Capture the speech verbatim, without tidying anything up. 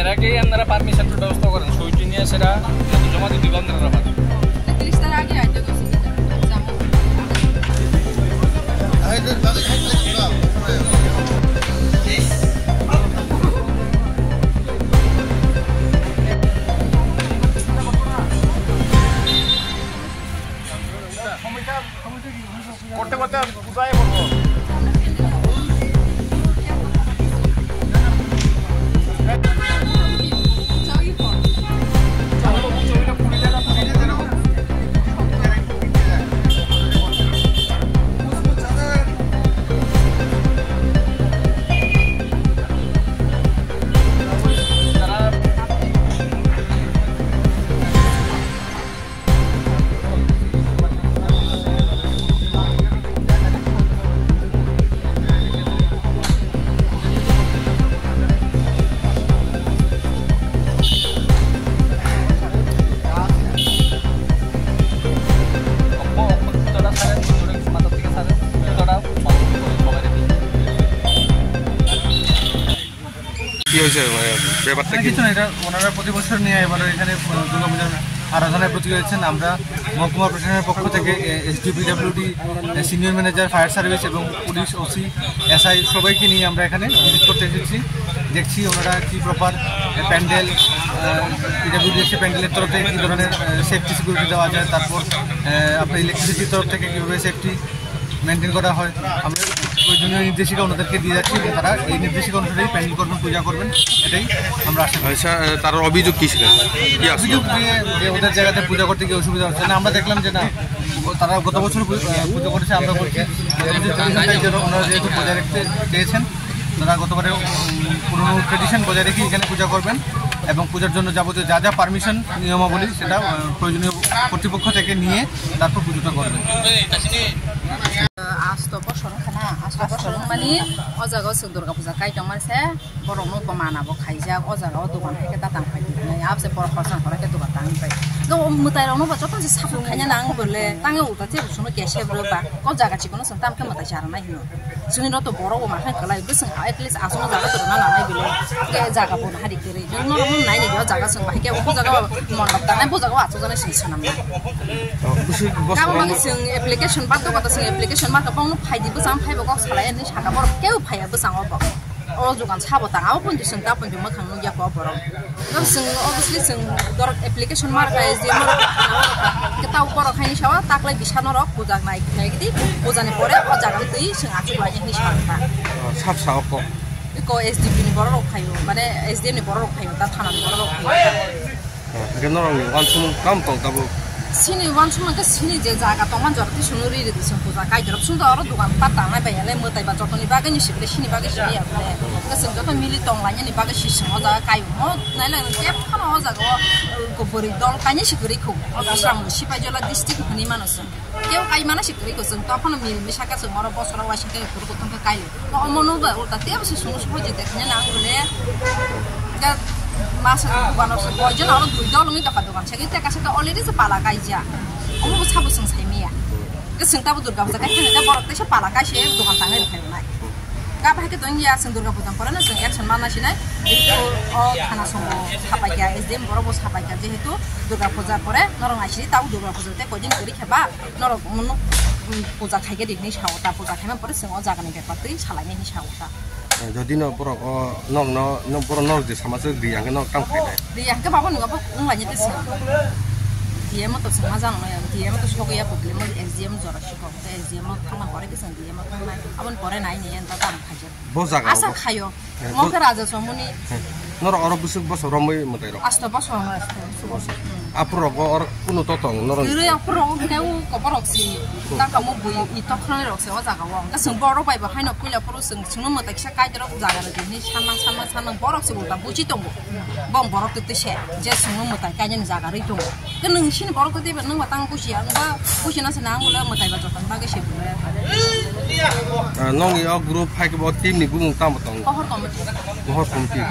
এর আগে আপনারা পারমিশন তো ব্যবস্থা করেন, সই নিয়ে সেটা জমা দিতে হবে আপনারা। তিরিশ তারিখ আগে আইতে কইছি। করতে করতে আর কোথায় বলবো? কি হয়েছে, মানে, ব্যাপারটা না, কি? কিছু না, এটা ওনারা প্রতি বছর নিয়ে এবারও এখানে, আহ, দুর্গাপূজার আরাধনায় ব্রতী হয়েছেন। আমরা মহকুমা প্রশাসনের পক্ষ থেকে, এ, এসডিপিডব্লিউডি, এ, সিনিয়র ম্যানেজার, ফায়ার সার্ভিস এবং পুলিশ, ওসি, এসআই সবাইকে নিয়ে আমরা এখানে ভিজিট করতে এসেছি। দেখছি ওনারা কি প্রপার, এ, প্যান্ডেল, আহ, পিডব্লিউডিসি প্যান্ডেলের তরফ থেকে কী ধরনের, আহ, সেফটি সিকিউরিটি দেওয়া যায়, তারপর, আহ, আপনার ইলেকট্রিসিটির তরফ থেকে কীভাবে সেফটি মেনটেন করা হয়। আমরা প্রয়োজনীয় নির্দেশিকা ওনাদেরকে দিয়ে যাচ্ছি এবং তারা এই নির্দেশিকা অনুসারেই প্যান্ডেল করবেন, পূজা করবেন, এটাই আমরা আশা করি। আচ্ছা, তার অভিযোগ কি ছিল? কি আসলো? অভিযোগ যে, যে ওদের জায়গাতে পূজা করতে গিয়ে অসুবিধা হচ্ছে না। আমরা দেখলাম যে না, ও, তারা গত বছর পু-, আহ, পুজো করেছে, আমরা বলছি গত বছর tradition টাই যেন ওনারা যেহেতু বজায় রাখতে চেয়েছেন, তারা গতবারে, উম, পুরনো ট্রেডিশন বজায় রেখে এখানে পূজা করবেন এবং পূজার জন্য যাবতীয় যা যা পারমিশন, নিয়মাবলী, সেটা, আহ, প্রয়োজনীয় কর্তৃপক্ষ থেকে নিয়ে তারপর পুজোটা করবেন। Asto bosor wngkha na, asto bosor wngmani o jaga o chwng Durga puja kai tongmani se borokno bo mana bo khaijak, o jaga o dogan hai khe ta tang phai tongmani, abo se borok khoroksa khorok khe dogan tangwi pai. Mwtai rokno bo joto se support khaina nang bole, tangwi ulta se bo chwngno kesa bwrwi ba, o jaga chikon o chwng tamo khe mwtai cha rwnai hino. Chwngno to borok bo ma khe kwlai, bwswng at least aswk jaga to rwna nangnai bole, khe jaga bo hari kwrwi. Norok no nai ni o jaga chwng bai khe o jaga o mondop tanai, bo jaga o achuk jani chwng swnam na. Kabang bagwi chwng application ba doga ta chwng application ma ka bang no phai di bwsang phai bo kok salai ani saka borok keu phai ya bwsang o bo. O jugan sabo tang abo pun di chwng ta pun di mwkhang nukya ko borok. Chwng obviously chwng dorok application mar ka S D M mar ka tau borok hai ni sawa taklai bisa norok puja nai nai gidi puja ni pore o jaga twi chwng achuk lai ni sawa ta. Sap sao ko. Ko S D P ni borok rok phaio, mane S D M ni borok rok phaio, ta thana ni borok rok phaio. Hwnkhe norokni uansukmung tamo tong tabuk? Chini uansukmung khe chini je jaga tongmani jora twi chwngno ri rwdi chwng puja kaitorok. Chwngno oro dogan pat tangnai bai le mwtai ba jotoni bagwi ni sibole chini bagwi sini ya bole. Hwnkhe chwng joto mili tong lainani bagwi si chwng o jaga kaio. Mo nailai khe phano o jaga o, uh, bwrwi dol kainwi si kwrwi kho. O bwskango Sipaijala district hwnwi mano chwng. Keu kai mana si kwrwi ko chwng, tophano mil misa khe chwng oro bosoro waising khe kwrwi ko thang khe kai. Ko omo no ba ulta tebo se sunu subo jete khne nang bole. Ga masa dukan o se koi jon oro dui dol wngwi doka dokan se khe te kaisa khe already se pala kai ja. Omo bo sabo chwng sai maya. Ke chwng tabo Durga puja kai thang khe borok tei se pala kai se dokan tangnai rw phai nai. Ga bahai khe tong ya chwng Durga puja pore no chwng action mana sinai. Jehetu o thana songo sapai kha, S D M borok bo sapai kha, jehetu Durga puja pore norok nai sidi tabo Durga puja tei koi din kwrwi khe ba. Norok munu, um, puja khaikhe di hinwi sao ta, puja khaima pore chwng o jagani bepar twi salainai hinwi sao ta. Eh, jodi no borok o nokno, nok borok norok je sama se ri hwnkhe norok tamo khainai? Ri hwnkhe babo nungya bo wnglainai tei chwng. D M o to chwng ma jang nai, D M o to sogwi ya problem o, S D M jora sikok, tei S D M o thangna pore khe chwng D M o thangnai, aboni pore nai ni yan ta tamo khaijak. Bo jaga asa bo khaio. Eh, mo bo khe raja somoni. Eh, norok oro bwswk bosor romwi mwtai rok? Asto bosor, asto bosor. Bosor. Aphuru rok bo oro kunu to tong norok? Kwrwi aphuru rok khe u koborok si. Tang kamo bui i tokhrani rok se o jaga o. Hwnkhe chwng borok bai bo haino puila phuru chwng chwngno mwtai kisa kaitorok jaga rok hinwi sanmang sanmang sanmang borok se ulta buchi tongo. Bong borok twi twi se je chwngno mwtai kainani jaga rwi tongo. Ke nwng sini borok twi twi nwng ba tang buchi ya, nwng ba buchi na se nang ule mwtai ba joton bagwi se bule. Ah, nongni o group hai khe bo team ni bumung tamo tongo? Pohor committee. Pohor committee.